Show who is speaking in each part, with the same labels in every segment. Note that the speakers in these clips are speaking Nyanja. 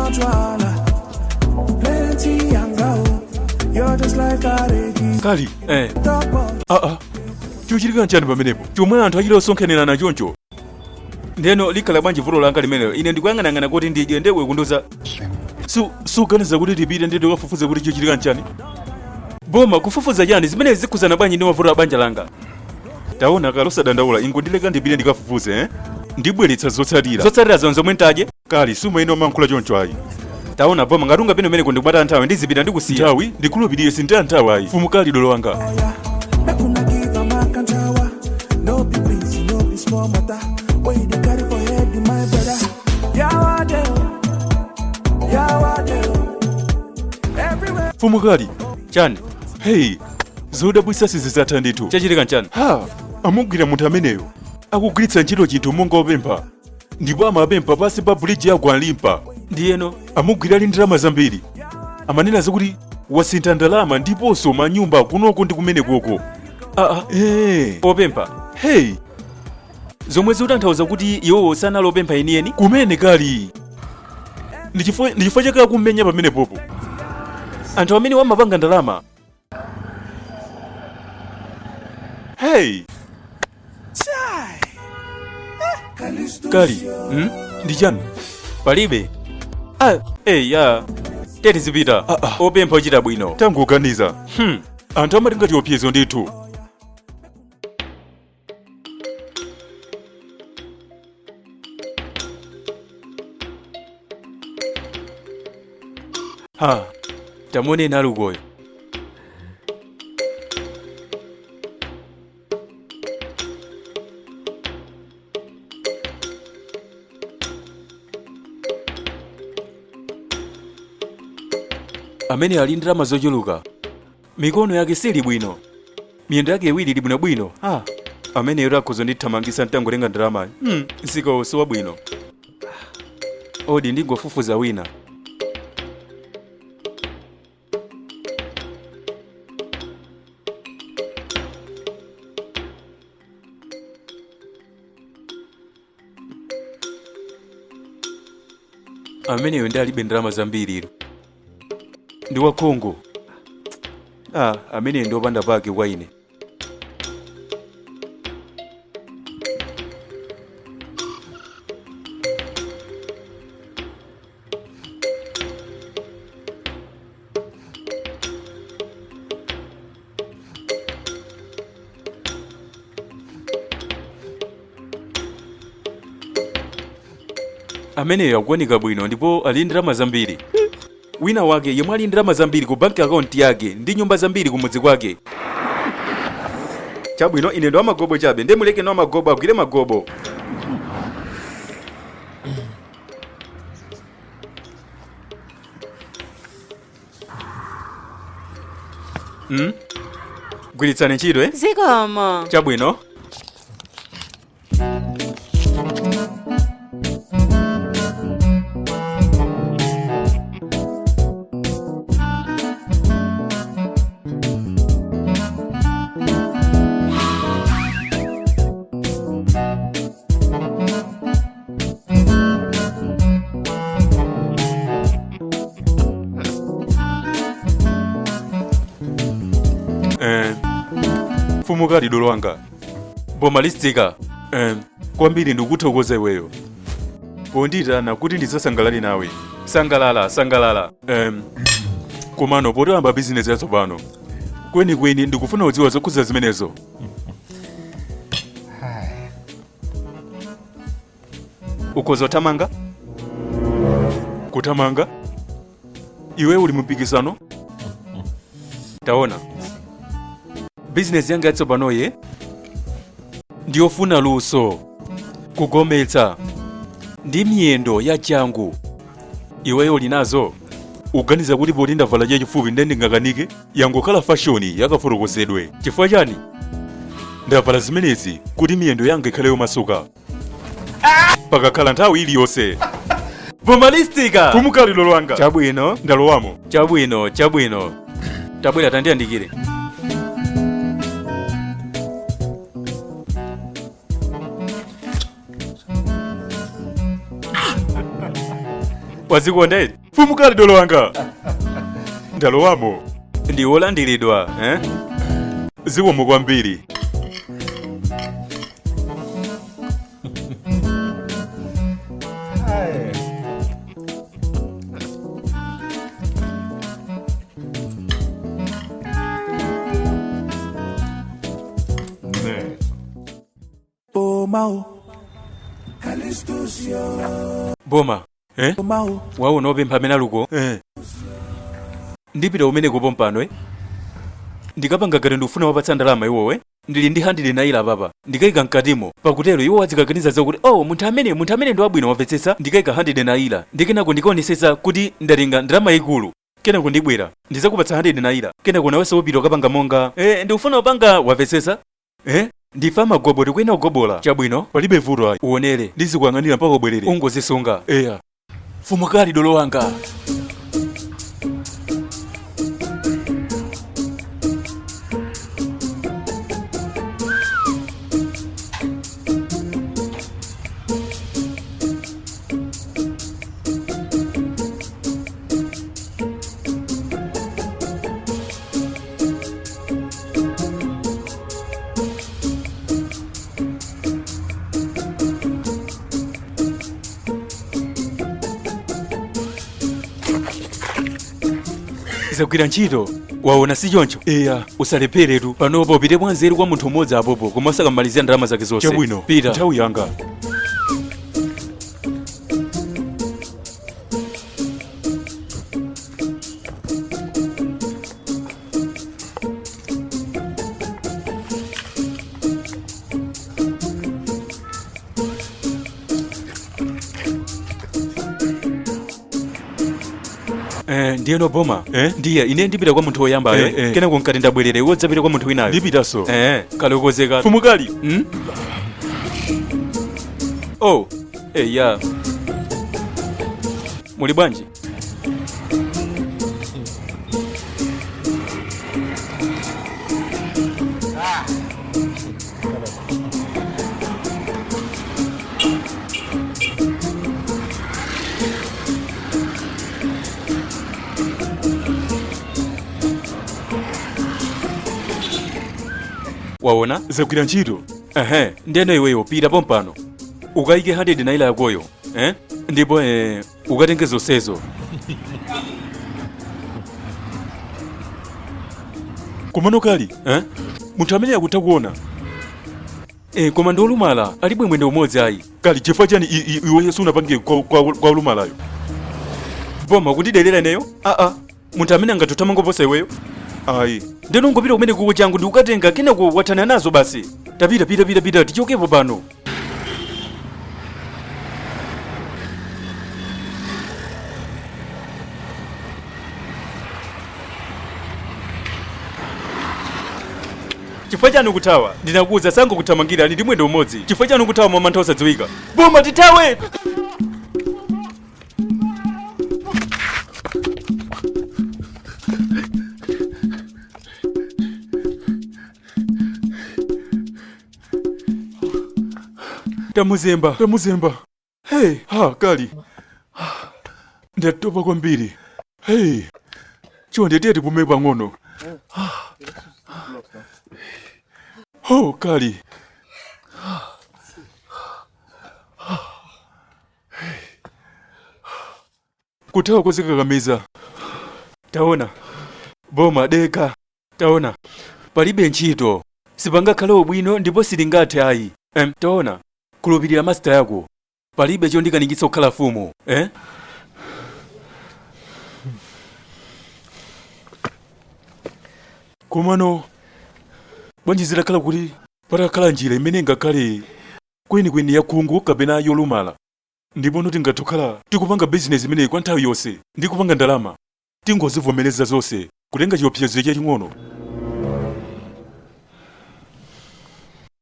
Speaker 1: much wahala. Plenty yanga, oh. You're just like a lady.
Speaker 2: Kali.
Speaker 3: Eh.
Speaker 1: Top of
Speaker 2: Aa, chochitika nchani pamenepo chomwe anthu achita osonkhanirana choncho?
Speaker 3: Ndeno likhala bwanji vuto langa limenelo? Ine ndikuyang'anayang'ana kuti ndidye, ndewe kunduza.
Speaker 2: Suganiza kuti tipite ndi tikafufuze kuti chochitika nchani?
Speaker 3: Boma, kufufuza chani? Zimene zikhuzana bwanji ndi mavuto a banja langa?
Speaker 2: Taona kale, osadandaula, ingondileka ndipite ndikafufuze, eh? Ndibweretsa zotsatira.
Speaker 3: Zotsatira zon zomwe ntadye?
Speaker 2: Kali, sumayenera kumayankhula choncho ayi.
Speaker 3: Taona boma, ngati ungapite umene kundikubata nthawi, ndizipita, ndikusiya.
Speaker 2: Nthawi? Ndikhulupirire, sinditaya nthawi ayi. Mfumu Kali, dolo wanga.
Speaker 1: Yeah. Make una give a man kanchawa. No be prince, no be small matter. What you dey carry for head, my brother? Yawade, oh. Yawade, oh. Everywhere.
Speaker 2: Mfumu Kali.
Speaker 3: Chani?
Speaker 2: Hey, zodabwitsa sizidzatha ndithu.
Speaker 3: Chachitika nchani?
Speaker 2: Ha, amugwira munthu ameneyo akugwiritsa ntchito chinthu monga opempha, ndipo amapempha pansi pa bridge ya Gwalimpa.
Speaker 3: Ndiyeno?
Speaker 2: Amugwira ali ndalama zambiri. Amanena zakuti wasintha ndalama ndiponso manyumba kunoko ndi kumenekoko.
Speaker 3: Aa.
Speaker 2: Eh.
Speaker 3: Opempha?
Speaker 2: Hey.
Speaker 3: Zomwe zikutanthauza kuti iwowo sanali opempha enieni?
Speaker 2: Kumene kali ndi chifukwa chake akumenya pamenepopo.
Speaker 3: Anthu amene wamapanga ndalama.
Speaker 2: Hey. Kali. Ndi chani?
Speaker 3: Palibe. Ah, eh, ya teti zipita.
Speaker 2: Ah, ah.
Speaker 3: Opempha ochita bwino.
Speaker 2: Tangoganiza. Anthu amatenga chiopsezo ndithu.
Speaker 3: Ha, tamuoneni ali ukoyo. Amene ali ndalama zochuluka, mikono yake sili bwino, miyendo yake iwiri ili bwinobwino. Ah, ameneyo akhoza ndithamangisa ntangotenga ndalamayi. Msikawo si wabwino. Odi, ndingofufuza wina. Ameneyo ndi alibe ndalama zambiri, ilo ndi wa Congo. Ah, ameneyo ndi opanda pake kwa ine. Ameneyo akuoneka bwino ndipo ali ndi ndalama zambiri. Wina wake yemwe ali ndi ndalama zambiri ku bank account yake ndi nyumba zambiri kumudzi kwake. Chabwino, ine ndi wamagobo chabe, ndiye muleke ndi wamagobo agwire magobo. Gwiritsani ntchito, eh?
Speaker 4: Zikomo.
Speaker 3: Chabwino.
Speaker 2: Mfumu Kali, dolo wanga.
Speaker 3: Bomalistika.
Speaker 2: Kwambiri ndikuthokoza iweyo pondiyitana kuti ndidzasangalale nawe.
Speaker 3: Sangalala, sangalala.
Speaker 2: Komano potoyamba bizinesi yatsopano, kwenikweni ndikufuna kudziwa zokhudza zimenezo.
Speaker 3: Ukhoza kuthamanga?
Speaker 2: Kuthamanga? Iwe uli mumpikisano?
Speaker 3: Taona, bizinesi yanga yatsopanoyi ndiyofuna luso, kugometsa ndi miyendo ya changu. Iweyo uli nazo?
Speaker 2: Uganiza kuti poti ndavala chachifupi nde ndingakanike? Yangokhala fashoni yakafotokozedwe.
Speaker 3: Chifukwa chani?
Speaker 2: Ndavala zimenezi kuti miyendo yanga ikhale yomasuka pakakhala nthawi iliyonse.
Speaker 3: Bomalistika.
Speaker 2: Mfumu Kali, dolo wanga.
Speaker 3: Chabwino.
Speaker 2: Ndalowamo.
Speaker 3: Chabwino, chabwino. Tabwera, tandiyandikire. Wazikonda eti?
Speaker 2: Mfumu Kali dolo wanga. Ndalowamo.
Speaker 3: Ndi wolandiridwa, eh?
Speaker 2: Zikomo kwambiri.
Speaker 1: Boma o. Callistus yo.
Speaker 3: Boma.
Speaker 2: Eh?
Speaker 1: Boma o.
Speaker 3: Waona opempha amene aluko?
Speaker 2: Eh.
Speaker 3: Ndipita umene kupo mpano, eh? Ndikapanga ngati ndikufuna wapatsa ndalama iwowe. Ndili ndi 100 naira papa. Ndikayika mkatimo. Pakutero iwo azikaganiza zakuti oh munthu amene ndi wabwino wamvetsetsa. Ndikayika 100 naira. Ndikenako ndikaonesesa kuti ndatenga ndalama ikulu. Kenako ndibwera. Ndizakupatsa 100 naira. Kenako nawenso upita ukapanga monga ndikufuna upanga wamvetsetsa. Eh? Ndife amagobo tikuyena kugobola. Chabwino.
Speaker 2: Palibe vuto ayi.
Speaker 3: Uonere.
Speaker 2: Ndizikuyang'anira mpaka ubwerere.
Speaker 3: Ungozisunga.
Speaker 2: Eya.
Speaker 3: Mfumu Kali dolo wanga. Zagwira ntchito. Waona si choncho?
Speaker 2: Eya.
Speaker 3: Usalepheretu. Panopo upite mwanzeru kwa munthu umodzi apopo koma usakamalizira ndalama zake zonse.
Speaker 2: Chabwino.
Speaker 3: Pita.
Speaker 2: Nthawi yanga.
Speaker 3: Ndiyeno boma.
Speaker 2: Eh?
Speaker 3: Ndiye ine ndipita kwa munthu woyambayo. Kenako nkati ndabwerere iwe udzapita kwa munthu winayo.
Speaker 2: Ndipitanso.
Speaker 3: Kale ukozeka.
Speaker 2: Mfumu Kali.
Speaker 3: Oh, ya. Muli bwanji? Waona?
Speaker 2: Zagwira ntchito.
Speaker 3: Ehe, ndiyeno iweyo pita pompano. Ukayike 100 naira yakoyo, eh? Ndipo ukatenge zonsezo.
Speaker 2: Komano Kali.
Speaker 3: Eh?
Speaker 2: Munthu amene akutha kuona.
Speaker 3: Koma ndi olumala, alibe mwendo umodzi ayi.
Speaker 2: Kali chifukwa chani iwe sunapange kwa olumalayo?
Speaker 3: Boma kundidelera ineyo? Ah. Munthu amene angatothamanga kuposa iweyo?
Speaker 2: Ayi.
Speaker 3: Ndeno ungopita kumene kuko changu ndi ukatenga kenako wathana nazo basi. Tapita pita pita pita tichokepo pano. Chifukwa chani ukuthawa? Ndinakuwuza sangokuthamangira ali ndi mwendo umodzi. Chifukwa chani ukuthawa mwa mantha osadziwika? Boma tithawe! Tamuzemba.
Speaker 2: Tamuzemba. Hey, ha Kali. Ndatopa kwambiri. Hey. Chonde tiye tipume pang'ono. Oh, Kali. Kuthawa kozikakamiza.
Speaker 3: Taona. Boma deka. Taona. Palibe ntchito. Sipangakhale ubwino ndipo silingathe ayi. Taona. Khulupirira master yako. Palibe chondikanikitsa kukhala fumu. Eh?
Speaker 2: Komano bwanji zitakhala kuti patakhala njira imene ingakhale kwenikweni yakhungu kapena yolumala. Ndipo tingatokhala tikupanga bizinesi imeneyi kwa nthawi yonse ndi kupanga ndalama. Tingozivomereza zonse kutenga chiopsezo chaching'ono.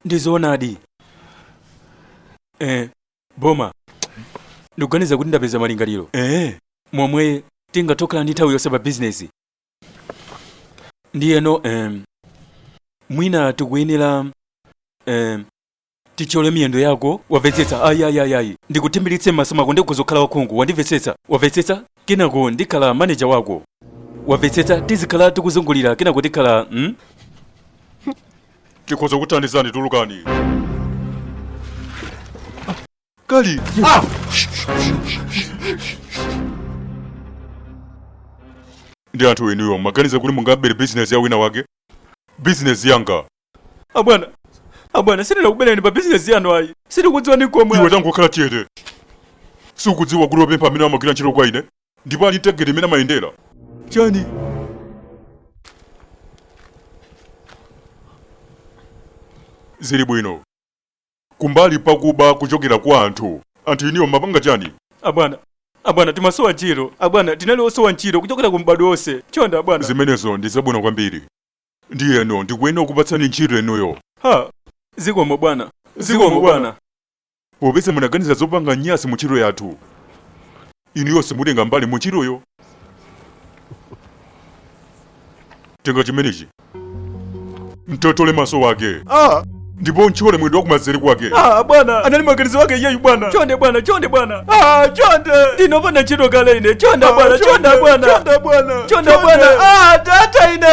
Speaker 3: Ndizoonadi. Boma. Ndikuganiza kuti ndapeza malingaliro. Momwe tingatokhala ndi nthawi yonse pa bizinesi. Ndiyeno mwina tikuyenera Tichole miyendo yako, wamvetsetsa? Ayi, ayi, ayi, ayi, ndikuthimbiritse m'maso mwako, ndikuzokhala wakhungu, wandimvetsetsa? Wamvetsetsa? Kenako ndikhala maneja wako, wamvetsetsa? Tizikhala tikuzungulira, kenako tikhala
Speaker 2: Tikhoza kuthandizani, tulukani. Kali. Ah! Ndi anthu inuyo maganiza kuti mungabere bizinesi ya wina wake? Bizinesi yanga.
Speaker 3: Abwana, abwana, sindinakubereni pa bizinesi yanu ayi, sindikudziwa komwe.
Speaker 2: Iwe tangokhala chete. Sukudziwa kuti wopempha amene amagwira ntchito kwa ine ndipo ali target imene amayendera?
Speaker 3: Chani?
Speaker 2: Zili bwino. Kumbali pakuba kuchokera kwa anthu, anthu inuyo mapanga chani?
Speaker 3: Abwana, abwana, timasowa ntchito, abwana, tinali osowa ntchito kuchokera ku m'bado wonse. Chonde abwana.
Speaker 2: Zimenezo ndi zabwino kwambiri. Ndiyeno ndikuyenera kupatsani ntchito inuyo.
Speaker 3: Ha, zikomo bwana, zikomo bwana.
Speaker 2: Popeza munaganiza zopanga nyasi mu ntchito yathu, inuyo simutenga mbali mu ntchitoyo. Tenga chimenechi, mtotole maso wake.
Speaker 3: Ah.
Speaker 2: Ndipo ntchole mwendo wakumanzere kwake.
Speaker 3: Ah, bwana, anali maganizo wake iyeyu bwana. Chonde bwana, chonde bwana. Ah, chonde, ndinopanda ntchito kale ine. Chonde bwana, chonde bwana, chonde bwana, chonde bwana. Ah, tata ine.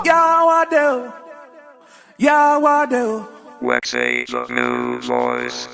Speaker 1: Yawadeo, Yawadeo.
Speaker 4: Wexy, the new voice.